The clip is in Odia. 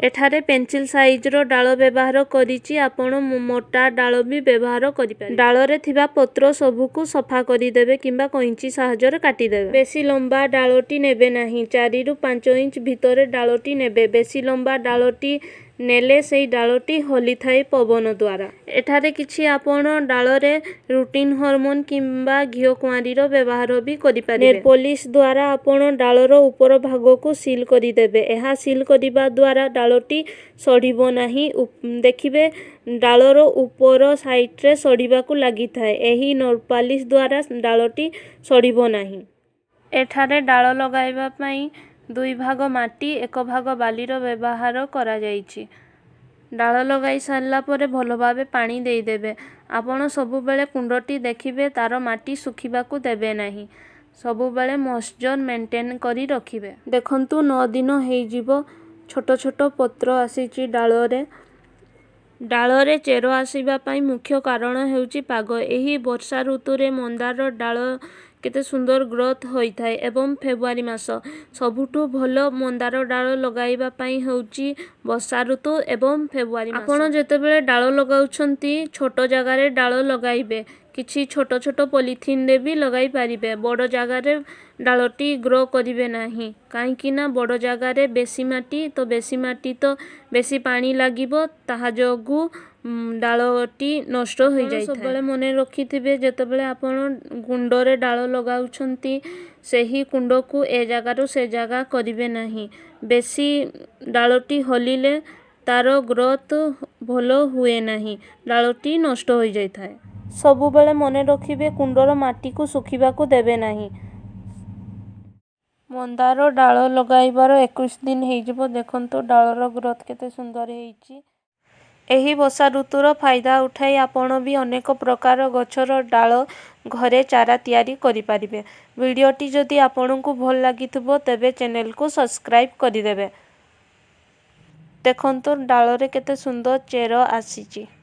ଏଠାରେ ପେନସିଲ୍ ସାଇଜ୍ର ଡାଳ ବ୍ୟବହାର କରିଛି, ଆପଣ ମୋଟା ଡାଳ ବି ବ୍ୟବହାର କରିପାରିବେ। ଡାଳରେ ଥିବା ପତ୍ର ସବୁକୁ ସଫା କରିଦେବେ କିମ୍ବା କଇଁଚି ସାହାଯ୍ୟରେ କାଟିଦେବେ। ବେଶୀ ଲମ୍ବା ଡାଳଟି ନେବେ ନାହିଁ, 4ରୁ 5 ଇଞ୍ଚ ଭିତରେ ଡାଳଟି ନେବେ। ବେଶୀ ଲମ୍ବା ଡାଳଟି ନେଲେ ସେଇ ଡାଳଟି ହଲିଥାଏ ପବନ ଦ୍ୱାରା। ଏଠାରେ କିଛି ଆପଣ ଡାଳରେ ରୁଟିନ୍ ହରମୋନ୍ କିମ୍ବା ଘିଅ କୁଆଁରୀର ବ୍ୟବହାର ବି କରିପାରିବେ। ନେଲପଲିସ୍ ଦ୍ୱାରା ଆପଣ ଡାଳର ଉପର ଭାଗକୁ ସିଲ୍ କରିଦେବେ। ଏହା ସିଲ୍ କରିବା ଦ୍ୱାରା ଡାଳଟି ସଢ଼ିବ ନାହିଁ। ଦେଖିବେ, ଡାଳର ଉପର ସାଇଡ଼୍ରେ ସଢ଼ିବାକୁ ଲାଗିଥାଏ। ଏହି ନେଲପଲିସ୍ ଦ୍ୱାରା ଡାଳଟି ସଢ଼ିବ ନାହିଁ। ଏଠାରେ ଡାଳ ଲଗାଇବା ପାଇଁ 2 ଭାଗ ମାଟି, 1 ଭାଗ ବାଲିର ବ୍ୟବହାର କରାଯାଇଛି। ଡାଳ ଲଗାଇ ସାରିଲା ପରେ ଭଲ ଭାବେ ପାଣି ଦେଇଦେବେ। ଆପଣ ସବୁବେଳେ କୁଣ୍ଡଟି ଦେଖିବେ, ତାର ମାଟି ଶୁଖିବାକୁ ଦେବେ ନାହିଁ। ସବୁବେଳେ ମଏଶ୍ଚର ମେଣ୍ଟେନ୍ କରି ରଖିବେ। ଦେଖନ୍ତୁ, 9 ଦିନ ହେଇଯିବ, ଛୋଟ ଛୋଟ ପତ୍ର ଆସିଛି ଡାଳରେ। ଡାଳରେ ଚେର ଆସିବା ପାଇଁ ମୁଖ୍ୟ କାରଣ ହେଉଛି ପାଗ। ଏହି ବର୍ଷା ଋତୁରେ ମନ୍ଦାର ଡାଳ କେତେ ସୁନ୍ଦର ଗ୍ରୋଥ୍ ହୋଇଥାଏ ଏବଂ ଫେବୃଆରୀ ମାସ ସବୁଠୁ ଭଲ ମନ୍ଦାର ଡାଳ ଲଗାଇବା ପାଇଁ ହେଉଛି ବର୍ଷା ଋତୁ ଏବଂ ଫେବୃଆରୀ ମାସ। ଆପଣ ଯେତେବେଳେ ଡାଳ ଲଗାଉଛନ୍ତି, ଛୋଟ ଜାଗାରେ ଡାଳ ଲଗାଇବେ। କିଛି ଛୋଟ ଛୋଟ ପଲିଥିନରେ ବି ଲଗାଇ ପାରିବେ। ବଡ଼ ଜାଗାରେ ଡାଳଟି ଗ୍ରୋ କରିବେ ନାହିଁ, କାହିଁକି ନା ବଡ଼ ଜାଗାରେ ବେଶୀ ମାଟି ତ, ବେଶୀ ମାଟି ତ ବେଶୀ ପାଣି ଲାଗିବ, ତାହା ଯୋଗୁଁ ଡାଳଟି ନଷ୍ଟ ହୋଇଯାଇଥାଏ। ସବୁବେଳେ ମନେ ରଖିଥିବେ, ଯେତେବେଳେ ଆପଣ କୁଣ୍ଡରେ ଡାଳ ଲଗାଉଛନ୍ତି, ସେହି କୁଣ୍ଡକୁ ଏ ଜାଗାରୁ ସେ ଜାଗା କରିବେ ନାହିଁ। ବେଶୀ ଡାଳଟି ହଲିଲେ ତାର ଗ୍ରୋଥ୍ ଭଲ ହୁଏ ନାହିଁ, ଡାଳଟି ନଷ୍ଟ ହୋଇଯାଇଥାଏ। ସବୁବେଳେ ମନେ ରଖିବେ, କୁଣ୍ଡର ମାଟିକୁ ଶୁଖିବାକୁ ଦେବେ ନାହିଁ। ମନ୍ଦାର ଡାଳ ଲଗାଇବାର 21 ଦିନ ହେଇଯିବ। ଦେଖନ୍ତୁ, ଡାଳର ଗ୍ରୋଥ୍ କେତେ ସୁନ୍ଦର ହେଇଛି। ଏହି ବର୍ଷା ଋତୁର ଫାଇଦା ଉଠାଇ ଆପଣ ବି ଅନେକ ପ୍ରକାର ଗଛର ଡାଳ ଘରେ ଚାରା ତିଆରି କରିପାରିବେ। ଭିଡ଼ିଓଟି ଯଦି ଆପଣଙ୍କୁ ଭଲ ଲାଗିଥିବ, ତେବେ ଚ୍ୟାନେଲକୁ ସବସ୍କ୍ରାଇବ୍ କରିଦେବେ। ଦେଖନ୍ତୁ, ଡାଳରେ କେତେ ସୁନ୍ଦର ଚେର ଆସିଛି।